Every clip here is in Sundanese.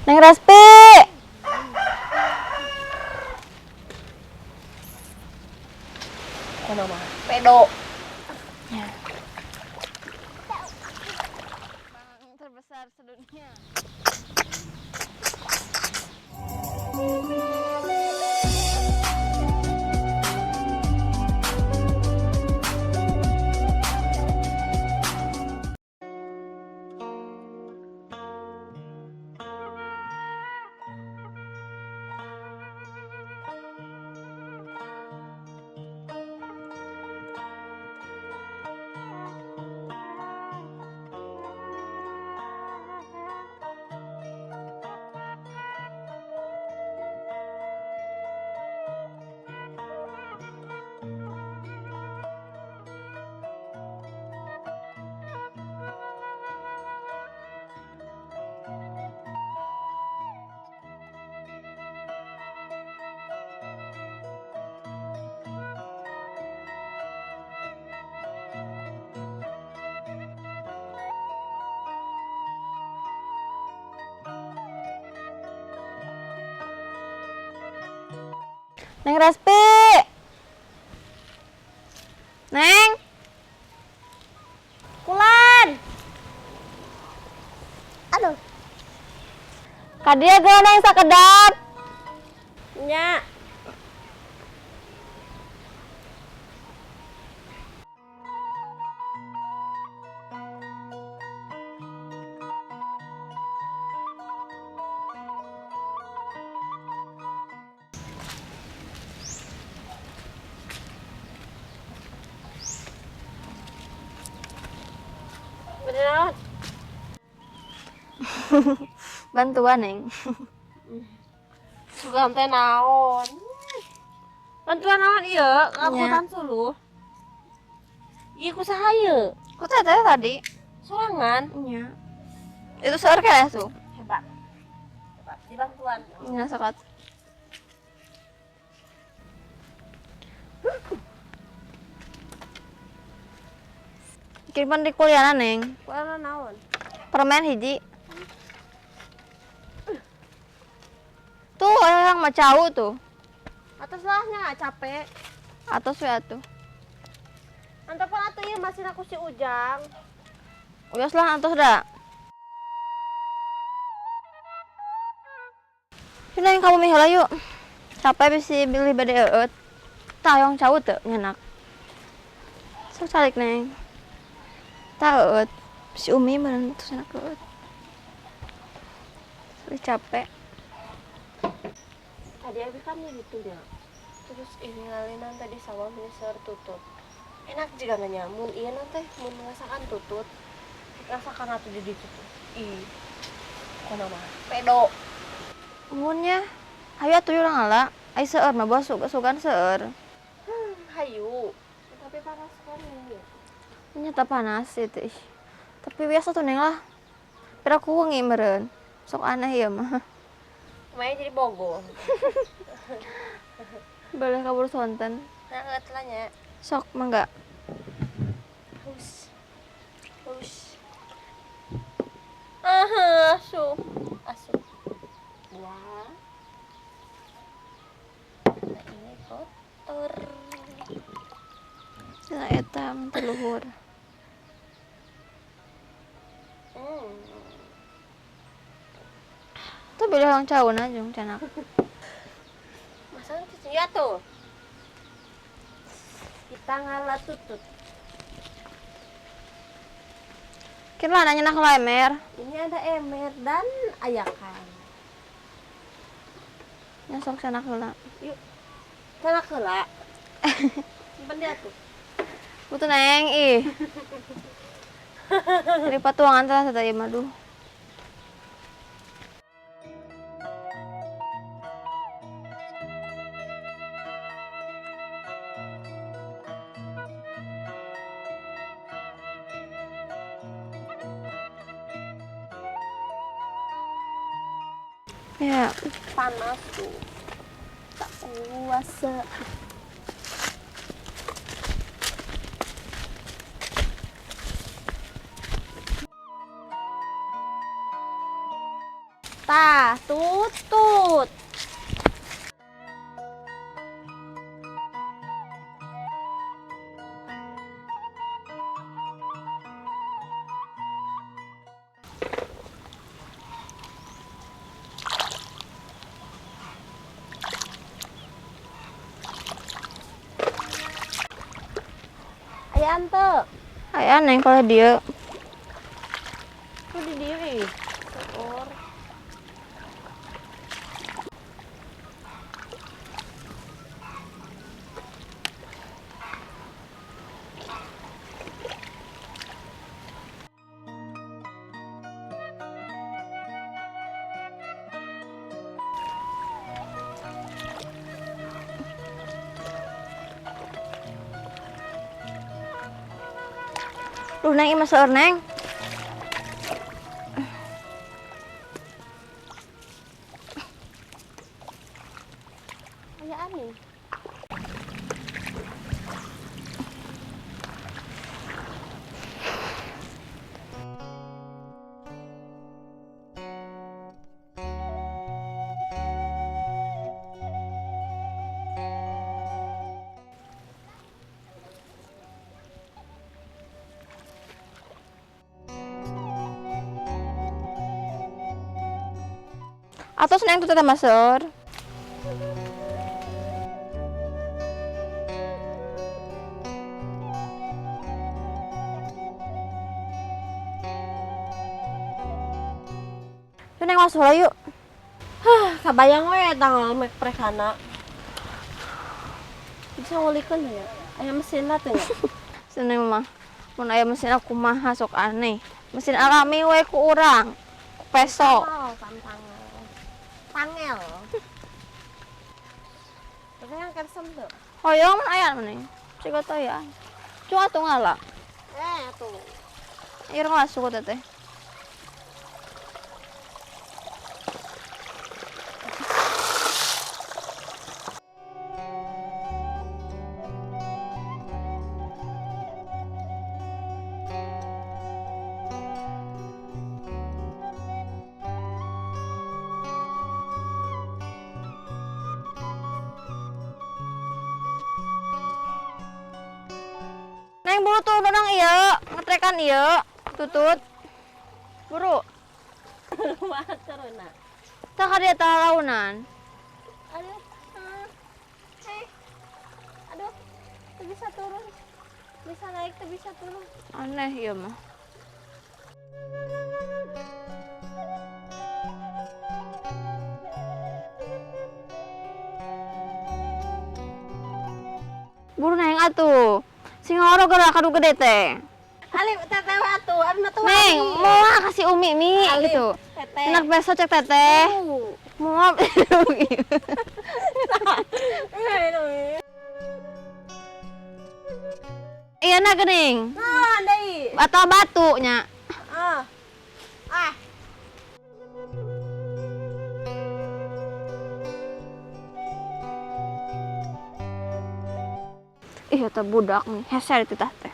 Neng Respi. Kumaha mah? Pedo. Ya. Terbesar sedunia. Neng Respi. Neng. Kulan. Aduh. Ka dieu geura, Neng, sakedap. Nya. Bener. Bantuan, Neng. Sugan teh naon? Bantuan naon ieu? Ngakutan suluh. Ieu ku saha ieu? Ku teteh tadi. Sorangan? Iya. Itu seueur keneh tuh. Hebat. Hebat dibantuan. Nya, sok atuh. Kiriman di kuliah, Neng. Kuliah naon? Permen hiji. Tuh, orang mah cau tuh. Atos lah nya, capek. Atos we atuh. Antep atuh ieu masih aku si Ujang. Wios lah, antos da. Yuk, Neng, kamu miheula yuk. Capek bisi bilih bade eueut. Tah, hoyong cau teu nyenak? Sok calik, Neng. Tah, eueut. Si Umi meureun tos enak eueut. Sok capek. Tadi abi kan di ditu nya. Terus ini ngalinan tadi sawah menyeseur tutut. Enak juga nanya, mun ieu teh mun ngasakan tutut. Ngasakan atuh di ditu tuh. Ih. Kumaha mah? Pedo. Mun nya. Hayu atuh urang ngala. Ai seueur mah bos sugan seueur. Hayu. Tapi panas kan ini. Nya tah, panas itu ih. Tapi biasa tuh, Neng, lah. Pira ku wengi meureun. Sok aneh ieu mah. Lumayan jadi bogo. Boleh kabur sonten. Nah, eueut lah nya. Sok mangga. Hus. Hus. Aha, asup. Asup. Wah. Nah, ini kotor. Nah, eta mun teu luhur. Tuh bilih hoyong cauna jeung canak. Masa ya tuh. Kita ngala tutut. Kin lah nanya nak ember. Ini ada ember dan ayakan. Nya, sok canak heula. Yuk. Canak heula. Simpen dia tuh. Butuh, Neng, ih. Dari patuangan teh teh ieu mah, duh. Ya, Panas tuh. Tak kuasa. Tah, Ngasah tutut. Aya teu? Aya Neng kalau dia. Ku di dieu ih. Seueur. Duh Neng, ieu mah seueur Neng. Aya aneh. Atos Neng tuh tambah seueur. Tuh Neng masuk lah yuk. Hah, kabayang we tanggal mek prekana. Bisa ngulikeun ya? Aya mesinna teh nya. Seneng mah. Mun aya mesin aku kumaha sok aneh. Mesin alami we ku urang. Ku peso. Oh, tangel. Tangel. Tapi yang kersem tuh. Hoyong mun aya mending. Siga teh ya. Cuma atuh ngala. Eh, tuh. Ieu ngasuh ku teteh. Neng buru tuh dodong ieu, ngetrekan ieu, tutut. Buru. Kumaha carana? Tah ka dieu tah launan. Aduh. Hei. Aduh, teu bisa turun. Bisa naik, teu bisa turun. Aneh ieu mah. Buru neng atuh. Sing ngoro geura kadu gede teh. Alif teteh we atuh, abi mah tuh. Neng, moal kasih Umi mi Alif, gitu. Teteh. Enak besok cek teteh. Moal. Iya na geuning. Nah, deui. Atau batu nya. Ah. Ah. Ih, eta budak nih, hese dititah teh.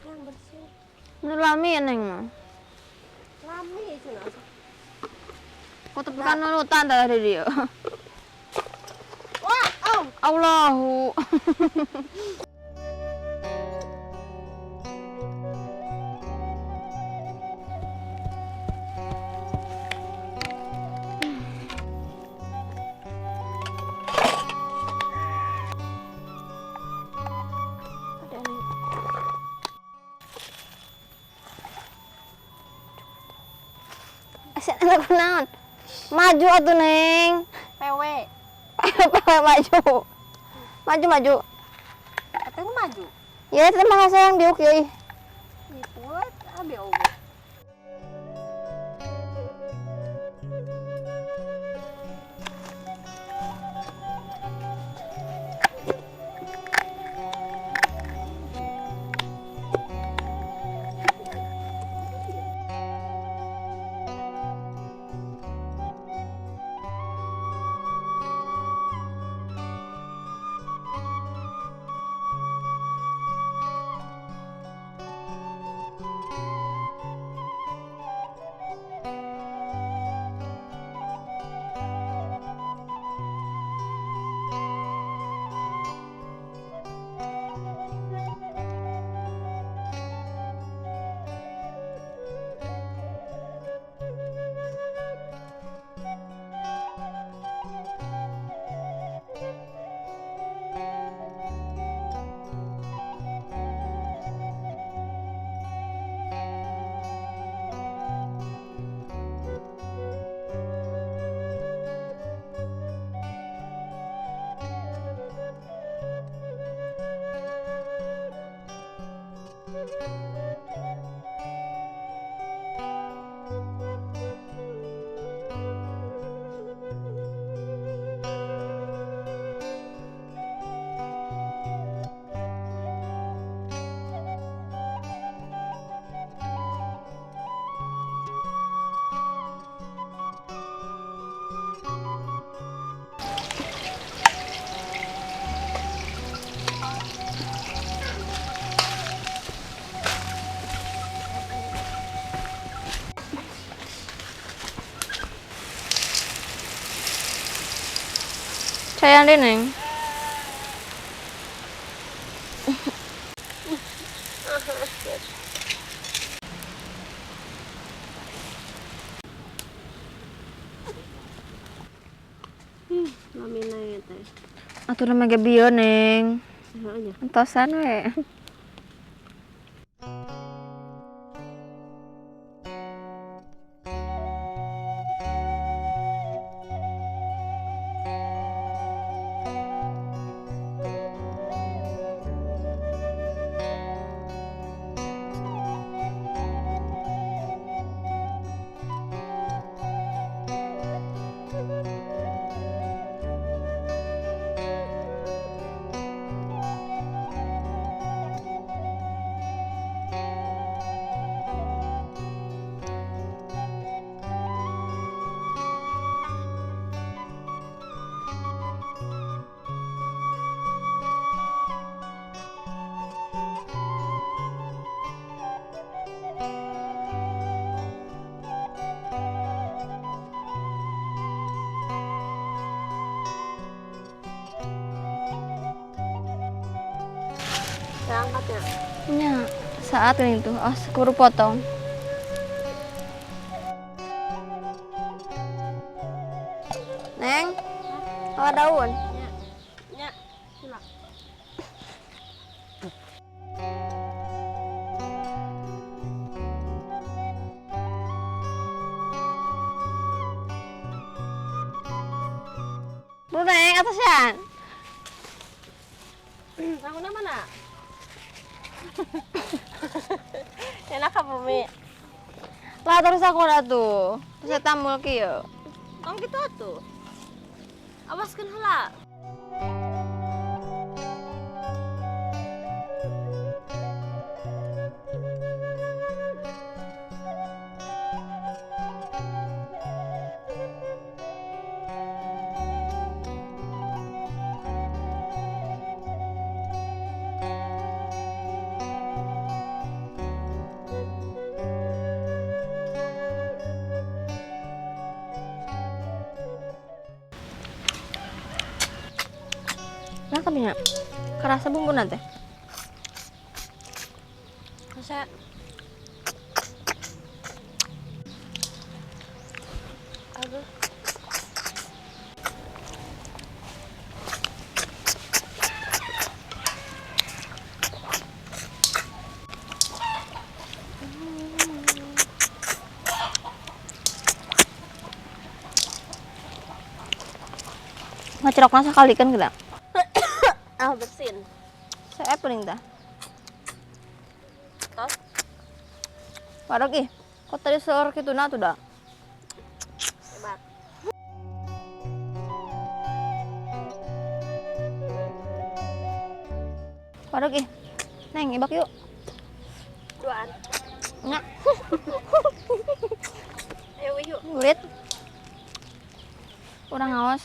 Yang bersih. Nu lami Neng mah. Lami cenah. Ku tepi kan nunutan teh di dieu. Wah, oh. Allahu. Naon? Maju atuh Neng. PW. PW maju. Maju maju. Katanya maju. Ya itu mah sayang diuk euy. Iput abi oge. Cayan deh, Neng. Lamina ya teh. Atuh nama ge bieu, Neng. Heeh nya. Entosan we. Saya angkat ya. Nya, saat ini tuh, oh, keburu potong. Neng, apa daun? Nya. Nya. Sila. Bro, Neng, atasan. Sanguna mana? Enak apa Mi? Lah terus aku dah tuh. Terus saya tambul kieu. Tong gitu atuh. Awaskeun heula. Nah, tapi nya kerasa bumbu nanti. Masa aduh. Ngacerokna sakali kan kita. Ah, bersin. Saya paling dah. Tos. Waduh ih, kok tadi seur gitu nah tuh dah. Hebat. Waduh ih. Neng, ibak yuk. Duaan. Nya, Ayo yuk. gurit. Kurang ngawas.